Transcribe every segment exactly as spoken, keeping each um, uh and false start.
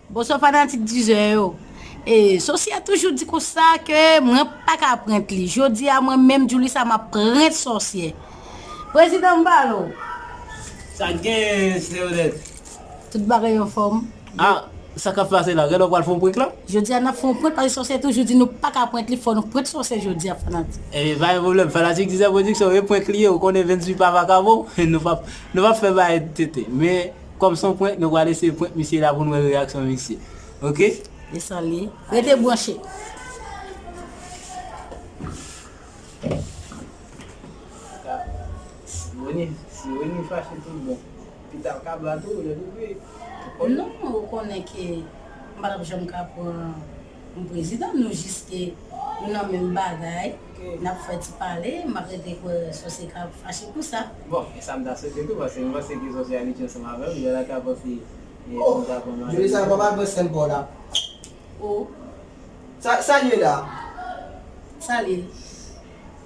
Bonswa fanatik Dizè yo. E, Sòsyè toujou di konsa ke mwen pa ka prent li. Jodi a mwen menm Julissa m ap prent Sòsyè. Prezidan m pale w. Sa k genyen, Seyonèt? Tout bagay anfòm. Ah, sa k ap pase la? Gade w pral fè yon prank la? Jodi a n ap fè yon prank paske Sòsyè toujou di nou pa ka prent li, fò nou prent Sòsyè jodi a fanatik. Ebyen, pa gen pwoblèm. Fanatik Dizè Production, e prank li ye, ou konnen Vennsby pa vakabon, nou p ap, nou p ap fè bagay tenten. Men, kòm se yon prank, nou pral eseye prank misye la pou n wè reyaksyon misye. Oke? E sa l ye. Rete branche. Si Reni, si Reni fache tout bon, pita l ka bla tou, lè tou vre. Non, ou konnen ke m pa t ap janm ka pran yon prezidan, nou jis ke nou nan menm bagay, n ap fè ti pale, m pa t rete kwè Sòsyè ka fache pou sa. Bon, e sa m ta swete tou, paske m panse ke Sòsyè abitye ansanm avè m, lè l ta panse, e, si m ta pran mari. Julissa, pa mal pran sèn pa w la. Oh. Sa, sa l ye la? Sa l ye?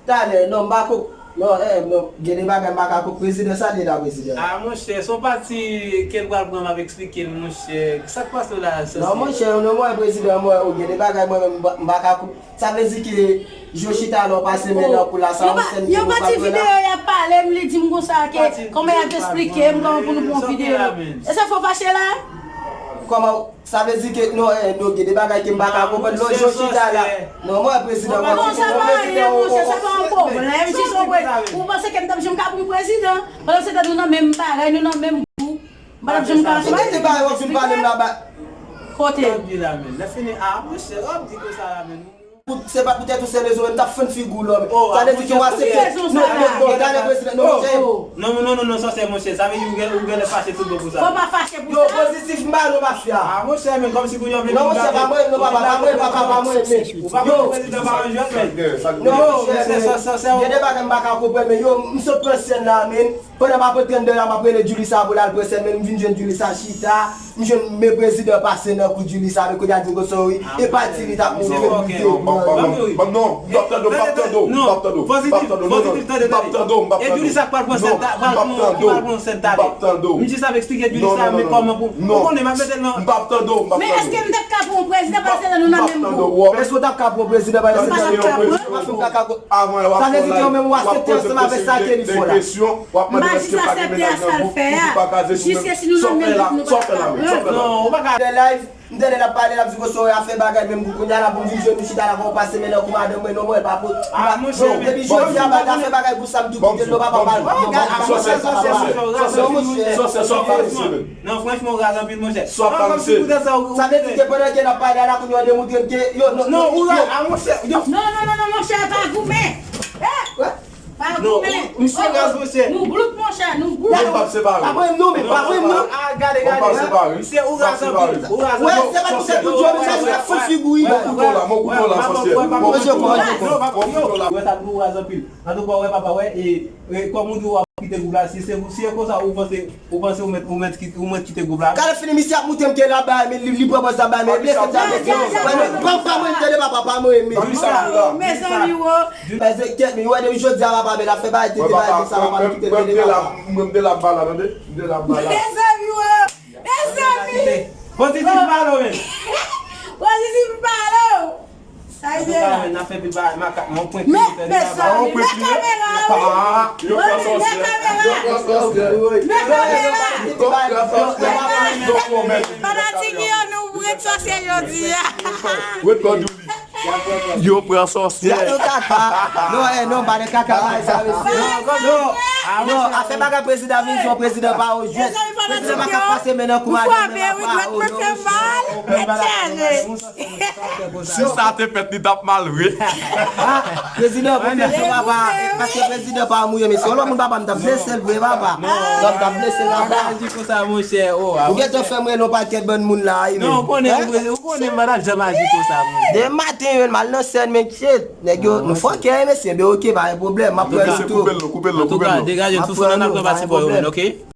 Talè, non, m pa ko-, non, eh, non, gen de bagay m pa ka ko-, prezidan, sa l ye la, prezidan? Ah, monchè, se yon pati ke l pral pran, m ap eksplike l, monchè. Sa k pase w la, Sòsyè? Non, monchè, non, mwen, prezidan, mwen, oh, gen de bagay, mwen menm, m pa, m pa ka ko-, sa vle di ke Jochita, non, pase men nan kou la, sa yon sèn ke nou pa fè la. Yon pati videyo, y ap pale m, li di m konsa ke, kòman y ap eksplike m, kòman pou nou pran videyo. E sa fò fache la? Kòman? Sa vle di ke, non, eh, non, gen de bagay ke m pa ka konprann. Non, Jochita la. Non, mwen, prezidan, mwen, mwen, prezidan, monchè, sa pa yon pwoblèm, si se yon pre-, ou panse ke m t ap janm ka pran prezidan? Pandan se tan nou nan menm bagay, nou nan menm gwoup. M pa t ap janm ka. Kote te bagay w ap vin pale m la ba? Kote? Lè fini, ah, monchè, w ap di konsa la, men. Se pa poutèt ou se rezon, men m t ap fann figi w lòm. Sa vle di ke w aksepte. Non, non, non, talè prezidan, non, monchè. Non, non, non, non, Sòsyè, monchè. Sa vle di ou gen, ou genlè fache tout bon pou sa. Fò pa fache pou sa. Yo, pozitif m ba nou mafya. Ah, monchè, men kòmsi pou yo vle. Non, monchè, pa mwen, non, papa, pa mwen, papa, pa mwen, men. Ou pa konn prezidan pa yon jwèt, men. Non, monchè, men. Gen de bagay m pa ka konprann, men yo, m sot pran sèn la, men. Pandan m ap antre anndan la, m ap rele Julissa pou l al pran sèn, men m vin jwenn Julissa chita. M jwenn men prezidan pase nan kou Julissa, men kounye a di m konsa wi, e pati li t ap montre m te pran. Non, m p ap tande w, m p ap tande w, m p ap tande w, m p ap tande w, non, non, m p ap tande w, m p ap tande w. E Julissa k pral pran sèn ta-, pral pran, pral pran sèn talè. M jis ap eksplike Julissa, men kòman pou, ou konnen, m ap mete l nan. M p ap tande w, m p ap tande w. Men èske m t ap ka pran yon prezidan pase nan nou nan menm gwoup? Èske w t ap ka pran yon prezidan pase nan nou nan menm gwoup? Sa vle di ke ou menm ou aksepte ansanm avèk sa ke li fè w la. M pa jis aksepte a sa l fè a. Jiske si nou nan menm gwoup, nou pa ka pran. Non, ou pa ka. Lè live, m tande l ap pale, l ap di konsa w afè bagay menm gwoup. Kounye a la pou m vin jwenn ou chita la, fò w pase men nan kou madanm mwen, non, mwen pa pou. Ah, monchè, depi jodi a, afè bagay gwoup sa m tou kite l, non, papa, pa. Non, monchè. Non, franchman, w raz anpil, monchè. Sa pa misye. Sa vle di ke pandan ke n ap pale a la, kounye a w demontre m ke, yo, non, non, ou raz, a, monchè, yo. Non, non, non, non, monchè, pa goumen. Eh! Pa goumen. Misye raz, monchè. Nou gwoup, monchè, nou gwoup. Mwen p ap separe. Pa pran non, men pa pran non. Ah, gade, gade. Misye, ou raz anpil, ou raz anpil. Wè, se pa tout se tout jwè, misye, misye ap fout figi w. Mwen kouto la, mwen kouto la, sòsyè. Mwen kouto la. Mwen kouto la. Wè sa, ou raz anpil. Antouka, wè, papa, wè, e, e, kòm ou di w ap kite gwoup la, si se, si e konsa ou panse, ou panse ou mèt, ou mèt kite, ou mèt kite gwoup la. Gade fini, misye ap montre m ke l ap bay, men li, li pran pòz l ap bay, men blese m sa blese. Wè, men, pa, pa mwen, tande papa, pa mwen, men. Mezanmi, wo. Mezanmi, kèt, men, wè, depi jodi a, papa, men l ap fè bagay, tete bagay, sa, papa, nou kite tande, papa. Mwen, m de la ba la, tande? M de la ba la. Mezanmi, wo. Mezanmi. Pozitif pale w, men. Pozitif pale w. Sa y e la. Antouka, men, n ap fè pil bagay makak, men w prank li, men, mezanmi, men kamera, wi. Yo pran sòsyè. Yo pran sòsyè. Men kamera. Fanatik yo, nou prank sòsyè jodi a. Yo pran sòsyè. Yo kaka. Non, eh, non, pa de kaka, pa sa, mesye. Non, non, afè bagay prezidan vin di yon prezidan pa yon jwèt. Prezidan pa ka pase men nan kou madanm, men pa, oh, non, mesye. Si sa te fèt, li t ap mal, wi. Ah, prezidan, pou fè sa, papa, paske prezidan pa mouye, mesye. Yon lòt moun, papa, m t ap blese l vre, papa. M t ap blese l, papa. Di konsa, monchè, oh, ah, ou gentan fè m rele yon pakèt bann moun la, wi, men. Non, ou konnen, ou konnen, ou konnen, m pa t ap janm aji konsa, monchè. Demen maten, yo, m al nan sèn, men, shit, nèg yo, nou fòkè, mesye, men oke, pa gen pwoblèm, m ap pran nou tou. Koupe l, koupe l, koupe l. Antouka, degaje, sou fè nan ap pase pou yo, men, oke?